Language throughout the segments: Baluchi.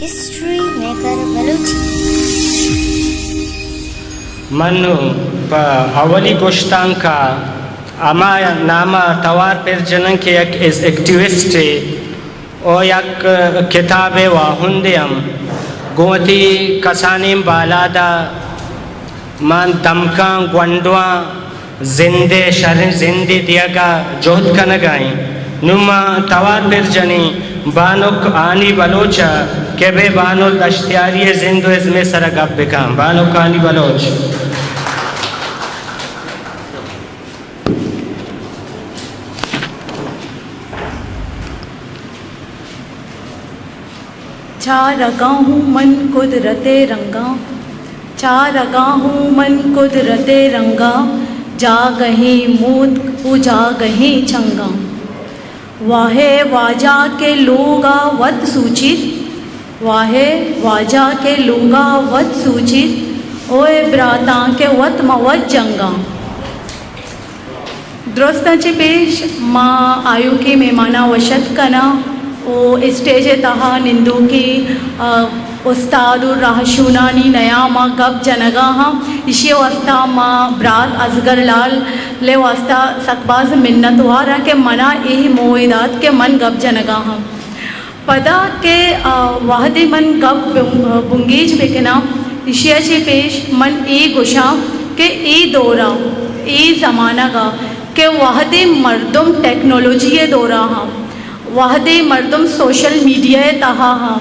History maker Balochi. من پہ اولی گشتانک ءَ ہما نام ءَ توار پر جناں کہ یک ایکٹیوسٹے ءُ یک کتابے واہندے ہم گوں وتی کسانیں بالاد ءَ مان دمکاں گونڈواں زند ءِ، شریں زندے دیگ ءَ جہد کنگ ءَ ایں۔ نوں ما توار پر جنیں بانک ہانی بلوچ ءَ کہ بے بانل دشتیاری ءِ زند ءُ ازم ءِ سر ءَ گپ بکن۔ بانک ہانی بلوچ۔ چارگا ہوں من قدرت ءِ رنگاں، چارگا ہوں من قدرت ءِ رنگاں، جاگہیں موتک ءُ جاگہیں چنگاں۔ واہ ءِ واجہ کہ لوگ ءَ وت سوچیت، واہ ءِ واجہ کہ لوگ ءَ وت سوچیت، اوئے براتاں کہ وت مہ وت جنگاں۔ درستاں چہ پیش ما آیوکیں مہماناں وش اتک کناں ءُ اسٹیج ءِ تہا نندوکیں، آ، استاد ءُ راہشونانی نیام ءَ گپ جنگا ہاں۔ ایشی ءِ واستہ ما برات اصغر لال ءِ واستہ سک باز منت وار آں کہ منا اے موہ دات کہ من گپ جنگا ہاں۔ پدا کہ، آ، وہدے من گپ بن-، بنگیج بکناں، ایشی ءَ چہ پیش من اے گوشاں کہ اے دور ءَ، اے زمانگ ءَ کہ وہدے مردم ٹیکنالوجی ءِ دور ءَ ہاں، وہدے مردم سوشل میڈیا ءِ تہا ہاں،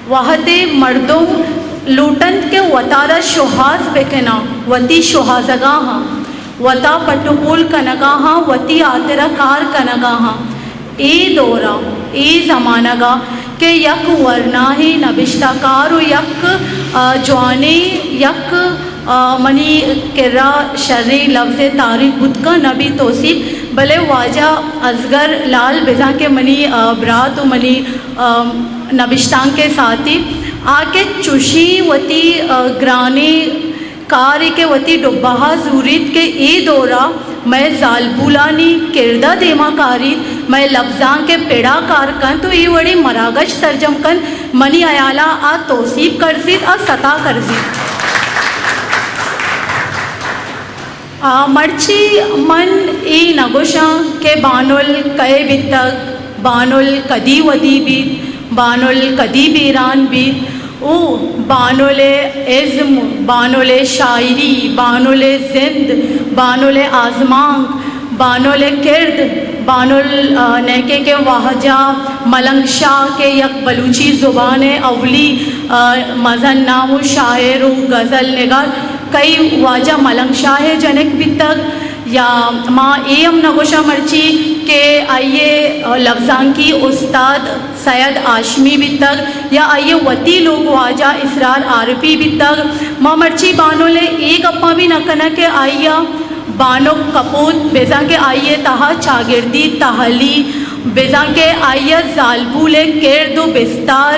وہدے مردم لوٹنت کہ وتارا شوہاز بکناں، وتی شوہازگاں ہاں، وتا پٹ ءُ پول کنگا ہاں، وتی ہاترا کار کنگا ہاں۔ اے دور ءَ، اے زمانگ ءَ کہ یک ورناہیں نبشتہ کار ءُ یک، آ، جوانیں یک، آ، منی کرا شریں لبزے تعریف بوت کن نہ بیت توصیف، بلے واجہ اصغر لال بزاں کہ منی، آ، برات ءُ منی، آ، نبشتانک ءِ ساتھی آ کہ چوشیں وتی، آ، گرانیں کارے کہ وتی ڈبہ ءَ زوریت کہ اے دور ءَ مئے زالبولانی کرد ءَ دیما کاریت، مئے لبزانک ءِ پڑ ءَ کار کنت ءُ اے وڑیں مراگش سرجم کنت، منی ہیال ءَ آ توسیپ کرزیت، آ ستا کرزیت۔ آ، مرچی من اے نہ گوشاں کہ بانل کئے بیتگ، بانل کدی ودی بیت، بانل کدی بیران بیت، او بانل ءِ ازم، بانل ءِ شاعری، بانل ءِ زند، بانل ءِ آزمانک، بانل ءِ کرد، بانل، آ، نیکہ کہ واجہ ملنگ شاہ کہ یک بلوچی زبان ءِ اولی، آ، مزن نام ءُ شاعر ءُ غزل نگار، کئی واجہ ملنگ شاہ ءِ جنک بیتگ، یا ما اے ہم نہ گوشاں مرچی کہ آئی ءِ لبزانکی استاد سید ہاشمی بیتگ یا آئی ءِ وتی لوگ واجہ اسرار عارفی بیتگ۔ ما مرچی بانل ءِ اے گپاں بھی نہ کناں کہ آئی ءَ بانک کپوت، بزاں کہ آئی ءِ تہا چاگردی تہلی، بزاں کہ آئی ءَ زالبول ءِ کرد ءُ بستار،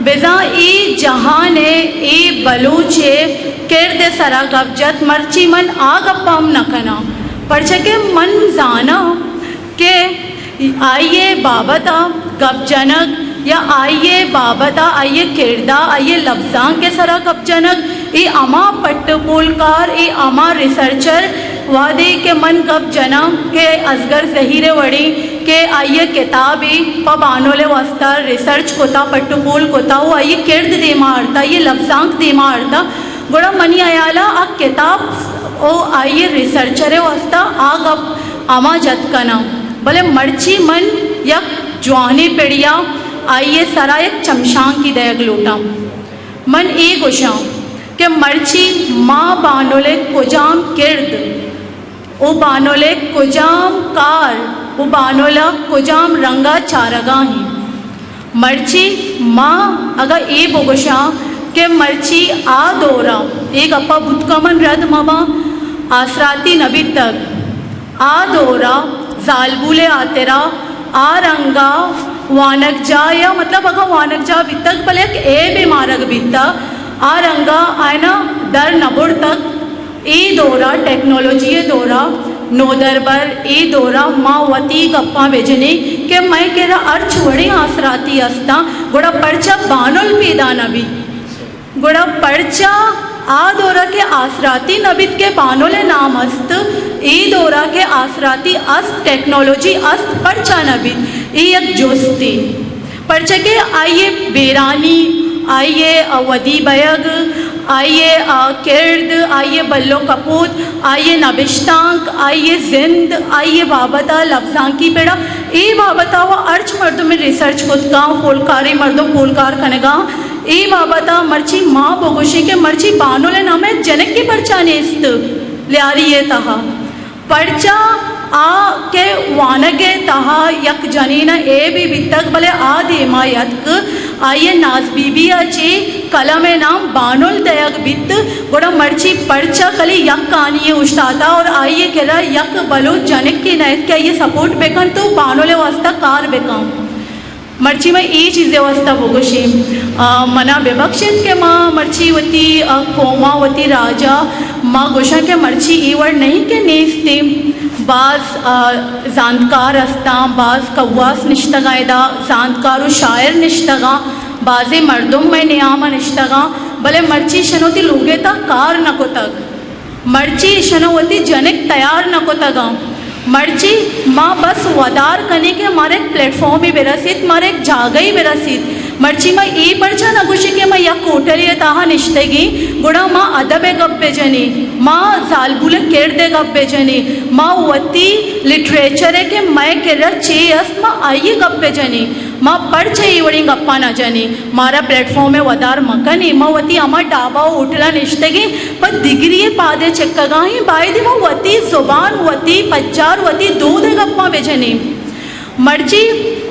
بزاں اے جہان ءِ، اے بلوچ ءِ کرد ءِ سرا گپ جت، مرچی من آ گپاں ہم نہ کناں، پرچا کہ من زاناں کہ آئی ءِ بابت ءَ گپ جنگ یا آئی ءِ بابت ءَ، آئی ءِ کرد ءَ، آئی ءِ لبزانک ءِ سرا گپ جنگ، اے ہما پٹ ءُ پول کار، اے ہما ریسرچر، وہدے کہ من گپ جناں کہ اصغر زہیر ءِ وڑیں کہ آئی ءِ کتابے پہ بانل ءِ واستہ ریسرچ کتا، پٹ ءُ پول کتا ءُ آئی ءِ کرد دیما آرتا، آئی ءِ لبزانک دیما آرتا، گڑا منی ہیال ءَ آ کتاب ءُ آئی ءِ ریسرچر ءِ واستہ آ گپ ہما جت کناں، بلے مرچی من یک جوانیں پڑی ءَ آئی ءِ سرا یک چمشانکے دئیگ لوٹاں۔ من اے گوشاں کہ مرچی ما بانل ءِ کجام کرد ءُ بانل ءِ کجام کار ءُ بانل ءَ کجام رنگ ءَ چارگا ایں۔ مرچی ما اگاں اے بگوشاں کہ مرچی آ دور ءَ، اے گپ ءَ بوت کن من رد مہ باں، آسراتی نہ بیتگ۔ آ دور ءَ زالبول ءِ ہاترا آ رنگ ءَ وانگجاہ یا مطلب اگاں وانگجاہ بیتگ بلے یک عیبے مارگ بیتگ، آ رنگ ءَ آیاں در نہ برتگ۔ اے دور ءَ، ٹیکنالوجی ءِ دور ءَ، نودربر، اے دورا ما وتی گپاں بجنیں کہ مئے کرا ہرچ وڑیں آسراتی استاں، گڑا پرچا بانل پیدا نہ بیت؟ گڑا پرچا آ دورا کہ آسراتی نہ بیت کہ بانل ءِ نام است، اے دورا کہ آسراتی است، ٹیکنالوجی است، پرچا نہ بیت؟ اے یک جستے۔ پرچا کہ آئی ءِ بیرانی، آئی ءِ ودی بیگ، آئی ءِ، آ، کرد، آئی ءِ بلو کپوت، آئی ءِ نبشتانک، آئی ءِ زند، آئی ءِ بابت ءَ لبزانکی پڑا، اے بابت ءَ و ہرچ مردم ریسرچ کت کاں، پولکاری مردم پولکار کنگاں، اے بابت ءَ مرچی ما بگوشیں کہ مرچی بانل ءِ نام ءَ جنکے پرچا نیست لیاری ءِ تہا؟ پرچا آ کہ وانگ ءِ تہا یک جنین ءَ اے بی بیتگ، بلے آ دیما یتک، آئی ءَ ناز بی بی ءَ چہ قلم ءِ نام بانل دئیگ بیت، گڑا مرچی پرچا کلی یک ہانی ءَ اوشتاتا اور آئی ءِ کرا یک بلوچ جنکے نہ ات کہ آئی ءَ سپورٹ بہ کنت و بانل ءِ واستہ کار بہ کنت؟ مرچی من اے چیزے واستہ بگوشیں، آ، منا ببخشیت کہ ما مرچی وتی، آ، قوما، وتی راجا ما گوشاں کہ مرچی اے وڑ نہیں کہ نیستیں۔ باز، آ، زانتکار استاں، باز کواس نشتگاں ادا، زانتکار و شاعر نشتگاں، بازیں مردم مئے نیاما نشتگاں، بلے مرچی اشاں وتی لوگے تا کار نہ کتگ۔ مرچی اشاناں وتی جنک تیار نہ کتگاں۔ مرچی ما بس ودار کنیں کہ مارا یک پلیٹ فارمے برسیت، مارا یک جاگہے برسیت۔ مرچی ما اے پرچا نہ گوشیں کہ ما یک ہوٹلے تہا نشتگیں، گڑا ما ادب ءِ گپ بہ جنیں، ما زالبول ءِ کرد ءِ گپ بہ جنیں، ما وتی لٹریچر ءِ کہ مئے کرا چے است، ما آئی ءِ گپ بہ جنیں۔ ما پرچہ اے وڑیں گپاں نہ جنیں؟ مارا پلیٹ فارم ءَ ودار مہ کن ئے۔ ما وتی ہما ڈابہ ءُ ہوٹلاں نشتگیں، پہ دگری ءِ پاد ءَ چکگا ایں۔ باید ما وتی زبان، وتی پجار، وتی دود ءِ گپاں بہ جنیں۔ مرچی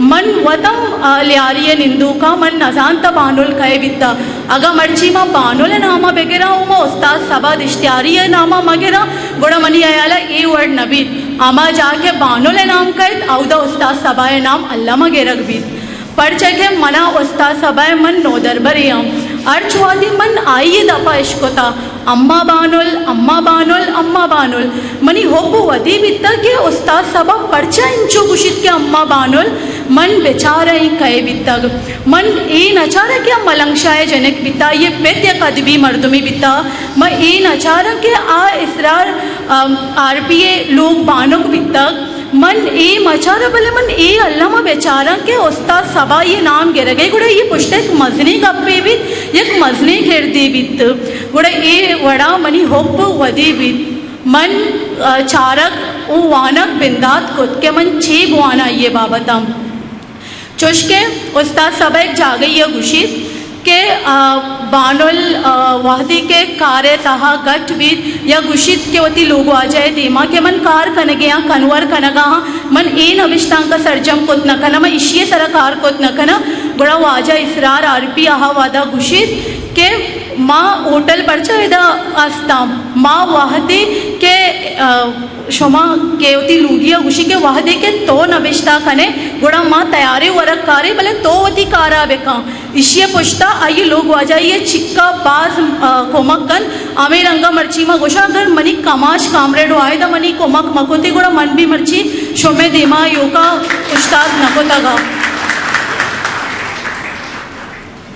من وت ہم، آ، لیاری ءِ نندوکاں، من نزانتہ بانل کئے بیتہ۔ اگاں مرچی ما بانل ءِ نام ءَ بگراں ءُ ما استاد صبا دشتیاری ءِ نام ءَ مہ گراں، گڑا منی ہیال ءَ اے وڑ نہ بیت۔ ہما جاہ کہ بانل ءِ نام کئیت، اودا استاد صبا ءِ نام الم ءَ گرگ بیت۔ پرچا کہ منا استاد صبا ءِ، من نودربرے آں، ہرچ وہدی من آئی ءِ دپ ءَ اشکتہ، اماں بانل، اماں بانل، اماں بانل۔ منی حب ودی بیتگ کہ استاد صبا پرچا انچو گوشیت کہ اماں بانل، من بچاراں اے کئے بیتگ۔ من اے نہ چاراں کہ آ ملنگ شاہ ءِ جنک بیتہ، آئی ءِ پت یک ادبی مردمے بیتہ۔ من اے نہ چاراں کہ آ اسرار، ام، آر پی ءِ لوگ بانک بیتگ۔ من اے مچاراں، بلے من اے الم ءَ بچاراں کہ استاد صبا ءِ نام گرگ ءَ، گڑا اے پشت ءَ یک مزنیں گپے بیت، یک مزنیں کردے بیت۔ گڑا اے وڑا منی حب ودی بیت۔ من، آ، چارگ ءُ وانگ بندات کت کہ من چے بواناں آئی ءِ بابت ءَ۔ چوشکہ استاد صبا یک جاگہے ءَ گوشیت کہ، آ، بانل، آ، وہدے کہ کار ءِ تہا گٹ بیت یا گوشیت کہ وتی لوگواجہ ءِ دیما کہ من کار کنگے آں، کنور کنگا آں، من اے نبشتانک ءَ سرجم کت نہ کناں، من ایشی ءِ سرا کار کت نہ کناں، گڑا واجہ اسرار آر پی آہاں وہدا گوشیت کہ ما ہوٹل پرچا ادا استاں؟ ما وہدے کہ، آ، شما کہ وتی لوگی ءَ گوشی کہ وہدے کہ تو نبشتہ کنے، گڑا ما تیاریں ورگ کاریں، بلے تو وتی کارا بکن۔ ایشی ءِ پشتا آئی ءِ لوگواجہی ءِ چکا باز، آ، کمک کنت۔ ہمے رنگا مرچی ما گوشاں، اگر منی کماش کامریڈ واحد ءَ منی کمک مہ کتیں، گڑا من بھی مرچی شمے دیما ایوکا اوشتات نہ کتگا۔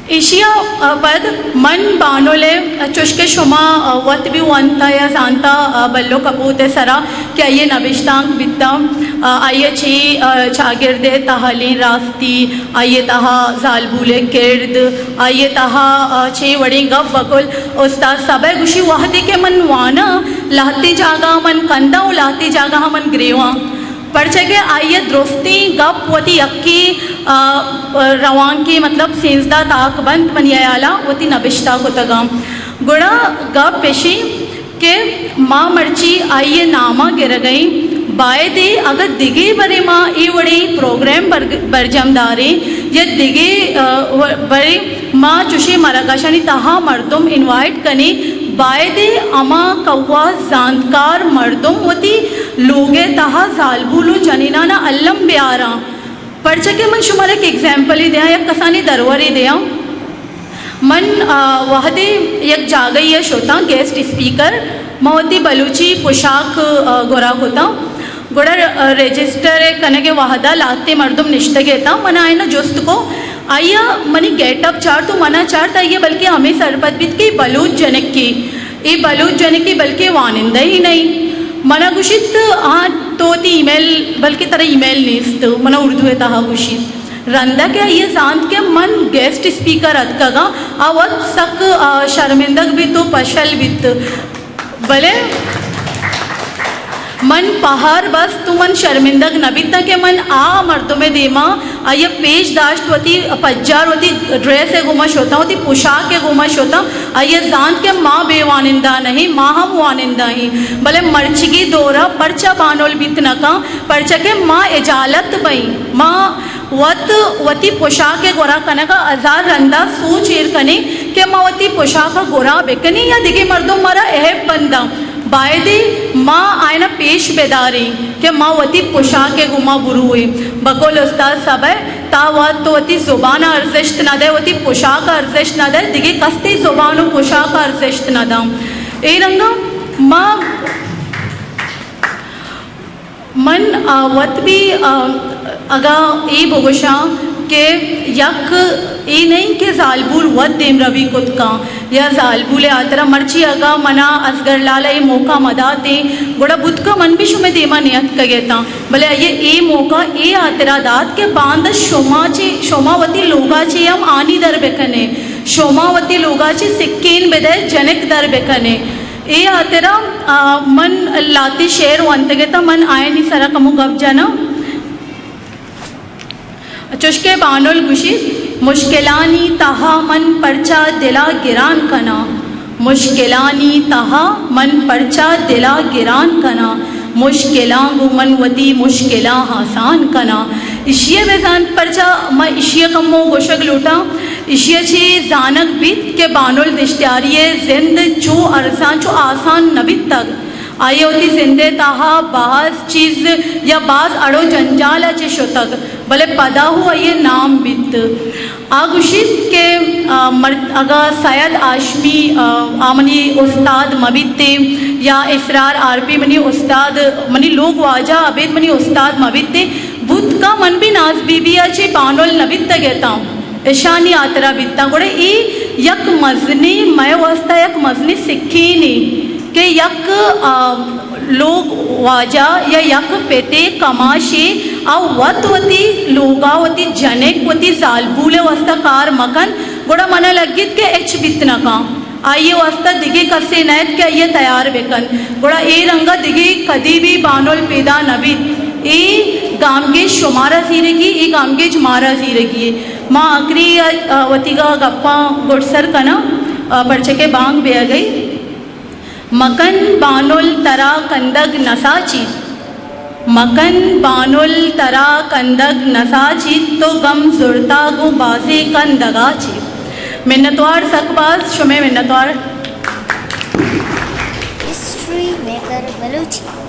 ایشی ءَ، آ، پد من بانل ءِ، چوشکہ شما، آ، وت بھی ونتہ یا زانتہ، آ، بلو کپوت ءِ سرا کہ آئی ءِ نبشتانک بیتہ، آ، آئی ءَ چے، آ، چاگرد ءِ تہا لیں راستی، آئی ءِ تہا زالبول ءِ کرد، آئی ءِ تہا، آ، چے وڑیں گپ بکل۔ استاد صبا گوشی وہدے کہ من واناں، لہتیں جاگہ من کنداں ءُ لہتیں جاگہ من گریواں۔ پرچا کہ آئی ءَ درستیں گپ وتی یکیں، آ، روانکیں، مطلب سیزدہ تاکبند منی ہیالا وتی نبشتہ کتگاں۔ گڑا گپ اشیں کہ ما مرچی آئی ءِ ناما گرگئیں، بایدے اگہ دگہ برے ما اے وڑیں پروگرام بر-، برجم داریں یا دگہ، آ، و-، برے ما چوشیں مراگشانی تہا مردم انوائٹ کنیں، بایدے ہما کواس زانتکار مردم وتی لوگ ءِ تہا زالبول ءُ جنینانا الم بیاراں۔ پرچا کہ من شمارا یک ایگزامپلے دیاں، یک کسانیں درورے دیاں۔ من، آ، وہدے یک جاگہے ءَ شتاں گیسٹ اسپیکر، من وتی بلوچی پوشاک، آ، گورا کتاں۔ گڑا، آ، رجسٹر ءِ کنگ ءِ وہدا لہتے مردم نشتگ اتاں، من آیانا جست کو، آئی ءَ منی گیٹ اپ چارت و منا چارت، آئی ءَ بلکہ ہمے سرپد بیت کہ اے بلوچ جنکے، اے بلوچ جنکے بلکہ وانندہ ہی نہیں۔ منا گوشیت، آ، تو وتی ای میل، بلکہ ترا ای میل نیست، منا اردو ءِ تہا گوشیت۔ رندا کہ آئی ءَ زانت کہ من گیسٹ اسپیکر اتکگاں، آ وت سک، آ، شرمندگ بیت و پشل بیت۔ بلے من پہار بست و من شرمندگ نہ بیتاں کہ من آ مردم ءِ دیما آئی ءَ پیش داشت، وتی پجار، وتی ڈریس ءِ گوما شتاں، وتی پوشاک ءِ گوما شتاں۔ آئی ءَ زانت کہ ما بے وانندہ نہیں، ما ہم وانندہ ہیں۔ بلے مرچگی دورا پرچا بانول بیت نہ کن، پرچا کہ ما اجالت بئیں، ما وت وتی پوشاک ءِ گورا کنگ ءَ ہزار رندا سوچ ایر کنیں کہ ما وتی پوشاک ءَ گورا بکنیں یا دگہ مردم مارا عیب بنداں۔ بایدے ما آیانا پیش بداریں کہ ما وتی پوشاک ءِ گوما برویں۔ بقول استاد صاحب ءِ، تا وت تو وتی زبان ءَ ارزشت نہ دئے، وتی پوشاک ءَ ارزشت نہ دئے، دگہ کس تئی زبان و پوشاک ءَ ارزشت نہ داں۔ اے رنگا ما من، آ، وت بھی، آ، اگاں اے بگوشاں کہ یک اے نہیں کہ زالبول وت دیمروی کت کن یا زالبول ءِ ہاترا، مرچی اگاں منا اصغر لال ءَ اے موقع مداتیں، گڑا بوت کن من بھی شمئے دیما نیاتکگ اتاں، بلے آئی ءَ اے موقع اے ہاترا دات کہ باندا شما چہ، شما وتی لوگا چہ ہم آنی در بکنے، شما وتی لوگا چہ سکین بدئے جنک در بکنے۔ اے ہاترا، آ، من لہتے شعر ونتگ اتاں، من آیانی سرا کمو گپ جناں۔ چوشکہ بانل گوشیت، مشکلانی تہا من پرچا دلا گران کناں، مشکلانی تہا من پرچا دلا گران کناں، مشکلاں گوں من وتی مشکلاں آسان کناں۔ اشی ءَ بزانت پرچا ما اشی ءَ کمو گوشگ لوٹاں۔ ایشی ءَ چہ زانگ بیت کہ بانل دشتیاری ءِ زند چو ارزان، چو آسان نہ بیتگ۔ آئی ءَ وتی زند ءِ تہا باز چیز یا باز اڑ و جنجال ءَ چہ شتگ، بلے پدا ہوں آئی ءِ نام بیت۔ آ گوشیت کہ، آ، مر-، اگاں سید ہاشمی، آ، آ منی استاد مہ بیتیں یا اسرار آرپی منی استاد، منی لوگ واجہ ابید منی استاد مہ بیتیں، بوت کن من بھی ناز بی بی ءَ چہ بانل نہ بیتگ اتاں۔ اشانی ہاترا بیتاں۔ گڑا اے یک مزنیں، مئے واسطہ یک مزنیں سکینے کہ یک، آ، لوگ واجہ یا یک پتے کماشے آ وت وتی لوگا، وتی جنک، وتی زالبول ءِ واسطہ کار مکن، گڑا منا لگیت کہ ہچ بیت نہ کن۔ آئی ءِ واسطہ دگہ کسے نئیت کہ آئی ءَ تیار بکنت، گڑا اے رنگ ءَ دگہ کدی بھی بانل پیدا نہ بیت۔ اے گامگیج شمارا زیرگی، اے گامگیج مارا زیرگی۔ ما آخری ءَ، آ، وتیگا گپاں گڈسر کناں، آ، پرچہ کہ بانگ بیگئی۔ مکن بانل ترا کندگ نساچیت، مکن بانل ترا کندگ نساچیت، تو گم زرتا گوں بازیں کندگا چیت۔ منتوار سک باز، شمئے منتوار۔ History maker Balochi.